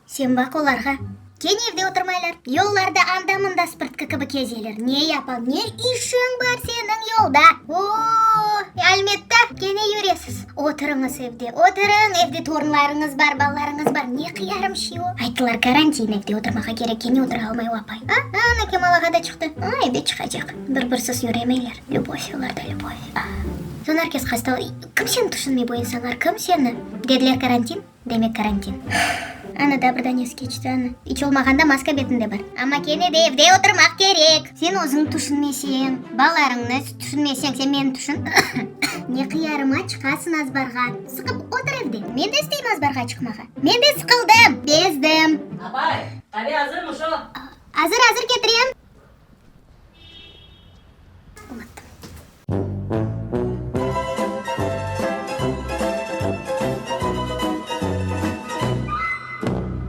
Sen baq olarğa. Kene evde oturmaylar. Yollarda anda-mında spırtqı kibi kezeler. Ne yapam, ne işiñ bar seniñ yolda? O-o, almetta, kene yüresiz. Oturıñız evde, oturıñ, evde torunlarıñız bar, balalarıñız bar. Ne qıyarım şi o? Ayttılar, karantin, evde oturmağa kerek, kene otura almay o apay. A, ana Kemal ağa da çıqtı. A, evde çıqacaq. Bir-birsiz yüremeyler. Lübov, olarda lübov. A. Soñ er kes hasta. Kim seni tüşünmey bu insanlar, kim seni? Dediler karantin. Demek karantin. Ana da bir danesi keçti, ana. İç olmağanda maska betinde bar. Amma kene de evde oturmaq kerek. Sen özüñ tüşünmeseñ, balalarıñnı tüşünmeseñ, sen meni tüşün. Ne qıyarıma çıqasıñ azbarğa? Sıqıp otur evde. Men de isteyim azbarğa çıqmağa. Men de sıqıldım.